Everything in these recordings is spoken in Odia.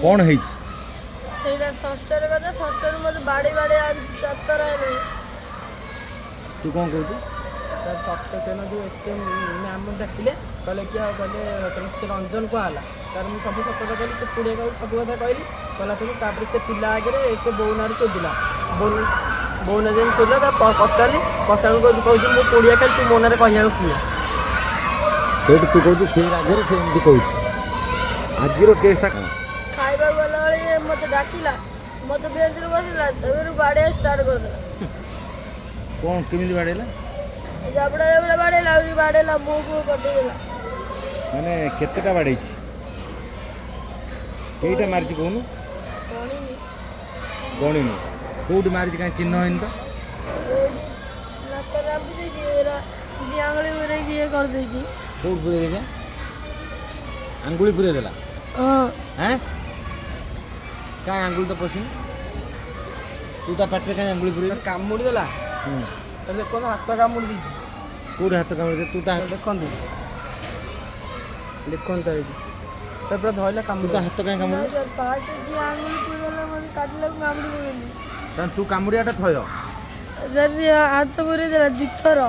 କ'ଣ ହେଇଛି? ସେଇଟା ଷଷ୍ଠର କଥା। ଷଷ୍ଠରୁ ମୋତେ ବାଡ଼େଇ ବାଡ଼େଇ ଆଜି ଚାରିଥର ହେଲାଣି। ତୁ କ'ଣ କହୁଛୁ? ସାର୍, ଷଷ୍ଠ ସେଦିନ ଯେଉଁ ଏଚ୍ ଏମ୍ ମ୍ୟାମ୍ ଡାକିଲେ, କହିଲେ କି ଆଉ କହିଲେ କହିଲେ ସେ ରଞ୍ଜନ କୁହା ହେଲା। ତାପରେ ମୁଁ ସବୁ ସତ କଥା କହିଲି, ସେ ପୁଡ଼ିଆ କହିଲି, ସବୁ କଥା କହିଲି। କହିଲା ପରେ ତାପରେ ସେ ପିଲା ଆଗରେ ସେ ବୋଉ ନାଁରେ ଶୋଧିଲା। ବୋଉ ନାଁରେ ଯେମିତି ଶୋଧିଲା, ତା ପଚାରିଲି, ପଚାରିଲି, କହୁଛି ମୁଁ ପୁଡ଼ିଆ ଖାଲି, ତୁ ମୋ ନାଁରେ କହିବାକୁ କିଏ? ସେଇଠୁ ତୁ କହୁଛୁ ସେଇ ରାଗରେ ସେ ଏମିତି କହୁଛି। ଆଜିର କେସ୍ଟା କ'ଣ? ଖାଇବାକୁ ଗଲାବେଳେ ଇଏ ମୋତେ ଡାକିଲା, ମୋତେ ବେଞ୍ଚରେ ବସିଲା, ତାପରେ ବାଡ଼େଇବା ଷ୍ଟାର୍ଟ କରିଦେଲା। କ'ଣ କେମିତି ବାଡ଼େଇଲା? ଜାବୁଡ଼ା ଜାବୁଡ଼ା ବାଡ଼େଇଲା, ଆହୁରି ବାଡ଼େଇଲା, ମୁହଁକୁ କଟେଇଦେଲା। ମାନେ କେତେଟା ବାଡ଼େଇଛି? କେଇଟା ମାରିଛି କହୁନୁ? ଗଣିନି। ଗଣିନୁ? କେଉଁଠି ମାରିଛି? କାହିଁ ଚିହ୍ନ ହେଇନି ତ। ନାକ ରାମ୍ପି ଦେଇଛି, ଏରା ଦି ଆଙ୍ଗୁଳି ପୁରେଇକି ଇଏ କରିଦେଇଛି। କେଉଁଠି ପୁରେଇ ଦେଇଛି? ଆଙ୍ଗୁଳି ପୁରେଇ ଦେଲା? ହଁ। ହେଁ, କାଇଁ ଆଙ୍ଗୁଳି ତ ପଶିନି। ତୁ ତା ପାଟିରେ କାହିଁ ଆଙ୍ଗୁଳି ପୁରେଇଲୁ? ସାର୍, କାମୁଡ଼ି ଦେଲା। ସାର୍, ଦେଖନ୍ତୁ, ହାତ କାମୁଡ଼ି ଦେଇଛି। କେଉଁଠି ହାତ କାମୁଡ଼ି ତୁ ତା? ସାର୍, ଦେଖନ୍ତୁ, ଦେଖନ୍ତୁ ସାର୍, ଏଇଠି ସାର୍ ପୁରା ଧଇଲା, ତୁ କାମୁଡ଼ି ତା ହାତ କାହିଁ ନା କାମୁଡ଼ିଲୁ? ସାର୍, ଫାଷ୍ଟ ଯିଏ ଆଙ୍ଗୁଳି ପୁରେଇଲା, ମୋତେ କାଟିଲାକୁ କାମୁଡ଼ି ପକେଇଲି। କାରଣ ତୁ କାମୁଡ଼ିବାଟା ଥୟ। ସାର୍, ସିଏ ହାତ ପୁରେଇ ଦେଲା ଦୁଇଥର।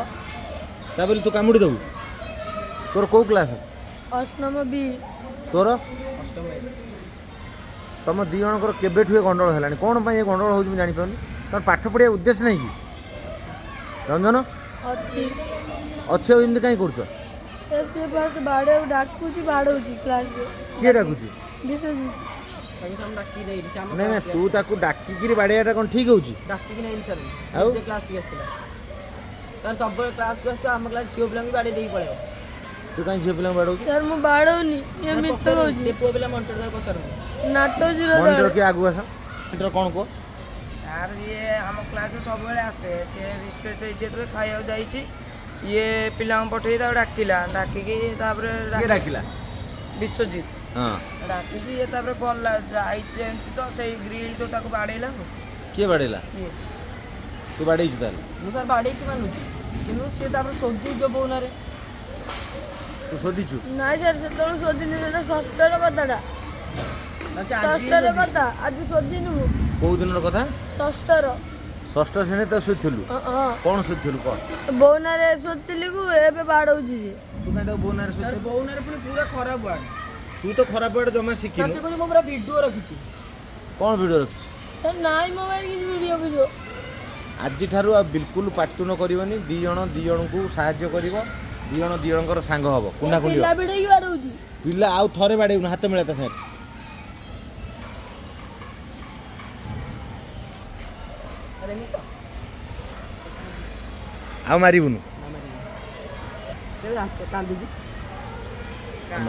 ତାପରେ ତୁ କାମୁଡ଼ି ଦେବୁ? ତୋର କେଉଁ କ୍ଲାସ୍? ଅଷ୍ଟମ ବି। ତୋର? ଅଷ୍ଟମ ଏ। ତମ ଦୁଇ ଜଣଙ୍କର କେବେଠୁ ଏ ଗଣ୍ଡଗୋଳ ହେଲାଣି? କ'ଣ ପାଇଁ ଏ ଗଣ୍ଡଗୋଳ ହେଉଛି ମୁଁ ଜାଣିପାରୁନି। ତମର ପାଠ ପଢ଼ିବା ଉଦ୍ଦେଶ୍ୟ ନାହିଁ କି ରଞ୍ଜନ? ଅଛି। ଅଛି, ଆଉ ଏମିତି କାହିଁ କରୁଛ? ସାର୍, ସିଏ ଫାଷ୍ଟ ବାଡ଼େଇବାକୁ ଡାକୁଛି, ବାଡ଼ଉଛି କ୍ଲାସ୍ରେ। କିଏ ଡାକୁଛି? ବିଶ୍ୱଜିତ। ତାକୁ ସାର୍ ମୁଁ ଡାକିକି ନେଇନି, ସେ ଆମ ନାଇଁ ନାଇଁ, କ୍ଲାସ୍ ତୁ ତାକୁ ଡାକିକିରି ବାଡ଼େଇବାଟା କ'ଣ ଠିକ୍ ହେଉଛି? ଡାକିକି ନେଇନି ସାର୍। ଆଉ? ନିଜେ କ୍ଲାସ୍ ଟିକେ ଆସିଥିଲା ସାର୍। ସବୁବେଳେ କ୍ଲାସ୍କୁ ଆସିବ, ଆମ କ୍ଲାସ୍ ଝିଅ ପିଲାଙ୍କୁ ବି ବାଡ଼େଇ ଦେଇକି ପଳେଇବ। ତୁ କାହିଁ ଝିଅ ପିଲାଙ୍କୁ ବାଡ଼ଉଛୁ? ସାର୍, ମୁଁ ବାଡ଼ଉନି, ଇଏ ସାର୍, ମିଛ ପଚାରନ୍ତୁ, କହୁଛି। ସେ ପୁଅ ପିଲା ମଣ୍ଟର, ତାକୁ ପଚାରନ୍ତୁ। ନାଟୁଛି। ମନିଟର କିଏ, ଆଗକୁ ଆସ। ମନିଟର କ'ଣ କୁହ? ସାର୍, ଇଏ ଆମ କ୍ଲାସ୍କୁ ସବୁବେଳେ ଆସେ। ସେ ରିସେସ୍ ହେଇଛି ଯେତେବେଳେ ଖାଇବାକୁ ଯାଇଛି, ଇଏ ପିଲାଙ୍କୁ ପଠେଇ ତାକୁ ଡାକିଲା। ଡାକିକି ତାପରେ କିଏ ଡାକିଲା? ବିଶ୍ୱଜିତ। ହଁ। ଡାକିକି ଇଏ ତାପରେ ଗଲା, ଯାଇଛି ଯେମିତି ତ ସେଇ ଗ୍ରିଲ୍ଠୁ ତାକୁ ବାଡ଼େଇଲା। ଆଉ କିଏ ବାଡ଼େଇଲା? ଇଏ। ତୁ ବାଡ଼େଇଛୁ ତାହେଲେ? ମୁଁ ସାର୍ ବାଡ଼େଇଛି ମାନୁଛି, କିନ୍ତୁ ସେ ତାପରେ ଶୋଧୁଛି ବୋଉ ନାଁରେ। ତୁ ଶୋଧିଛୁ? ନାଇଁ ସାର୍, ସେତେବେଳେ ଶୋଧିନି। ସେଟା ଷଷ୍ଠର କଥାଟା। ନା, ସେ ଆଜି ଷଷ୍ଠର ଶୋଧିଛି। କଥା, ଆଜି ଶୋଧିନି ମୁଁ। କେଉଁ ଦିନର କଥା? ଷଷ୍ଠର। ଷଷ୍ଠ ଶ୍ରେଣୀ ତ ଶୋଧିଥିଲୁ? ହଁ। କ'ଣ ଶୋଧିଥିଲୁ କହ? ବୋଉ ନାଁରେ ଶୋଧିଥିଲି କୁ ଏବେ ବାଡ଼ଉଛି ସିଏ। ତୁ କାହିଁ ତାକୁ ବୋଉ ନାଁରେ ସାର୍, ଶୋଧିଥିଲୁ? ବୋଉ ନାଁରେ ପୁଣି ପୁରା ଖରାପ ୱାର୍ଡ। ତୁ ତ ଖରାପ ୱାର୍ଡ ଜମା ସାର୍, ଶିଖିନୁ। ସେ କହୁଛି ମୁଁ ପୁରା ଭିଡ଼ିଓ ରଖିଛି। କ'ଣ ଭିଡ଼ିଓ ରଖିଛି? ସାର୍, ନାଇଁ, ମୋ ପାଖରେ କିଛି ଭିଡ଼ିଓ ଫିଡ଼ିଓ। ଆଜିଠାରୁ ଆଉ ବିଲକୁଲ ପାଟିତୁଣ୍ଡ କରିବନି। ଦୁଇ ଜଣ ଦୁଇ ଜଣଙ୍କୁ ସାହାଯ୍ୟ କରିବ, ଦୁଇ ଜଣ ଦୁଇ ଜଣଙ୍କର ସାଙ୍ଗ ହବ, କୁଣ୍ଡା କୁଣ୍ଡି ପିଲା ହବ। ଭିଡ଼େଇକି ବାଡ଼ଉଛି। ପିଲା ଆଉ ଥରେ ବାଡ଼େଇବୁନି। ହାତ ମିଳା ତା ସାଙ୍ଗରେ। ଆରେ ଏମିତି ତ ଆଉ ମାରିବୁନୁ। ନା, ମାରିବିନି। ସେ କାନ୍ଦୁଛି।